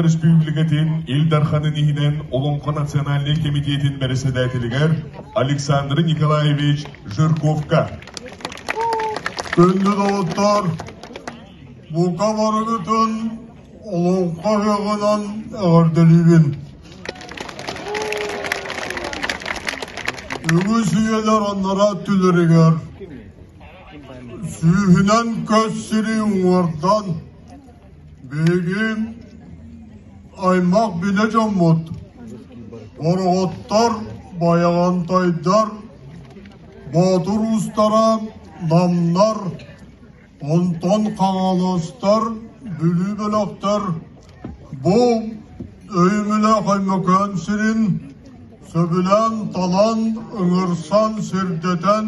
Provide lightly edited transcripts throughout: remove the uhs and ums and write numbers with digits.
Республикатын Ил Дарханын иһинэн Олоҥхо национальнай кэмитиэтин бэрэссэдээтэлигэр Александр Николаевич Жирковка. Күндү доҕоттор, бука барыгытын Олоҥхо ыһыаҕынан эҕэрдэлиибин. Үгүс үйэлэр аннараа өттүлэригэр сүүһүнэн көс сири уҥуордан Биһиги аймах билэ дьоммут, Бороҕоттор, Байаҕантайдар, Боотур уустара, Намнар, онтон Хаҥаластар, Бүлүү бөлөхтөр бу өйүмүлээх Өймөкөөн сирин сөбүлээн талан, ыҥырсан, сирдэтэн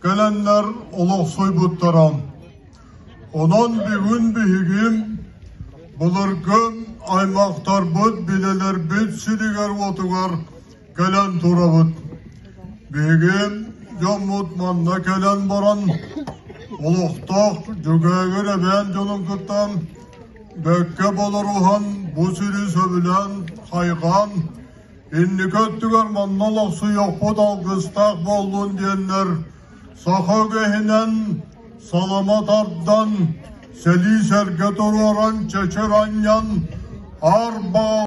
кэлэннэр олохсуйбуттара. Онон бүгүн биһиги былыргы аймахтарбыт, билэлэрбит сиригэр-уотугар кэлэн турабыт. Биһиги дьоммут манна кэлэн баран олохтоох Дьүгээгир эбээн дьонун кытта бэккэ болоруһан бу сири сөбүлээн хайҕаан инники өттүгэр манна олохсуйуохпут алгыстаах буоллун диэннэр саха үгэһинэн салама тардан, сэлии сэргэ туруоран, чэчир анньан, аар баҕа.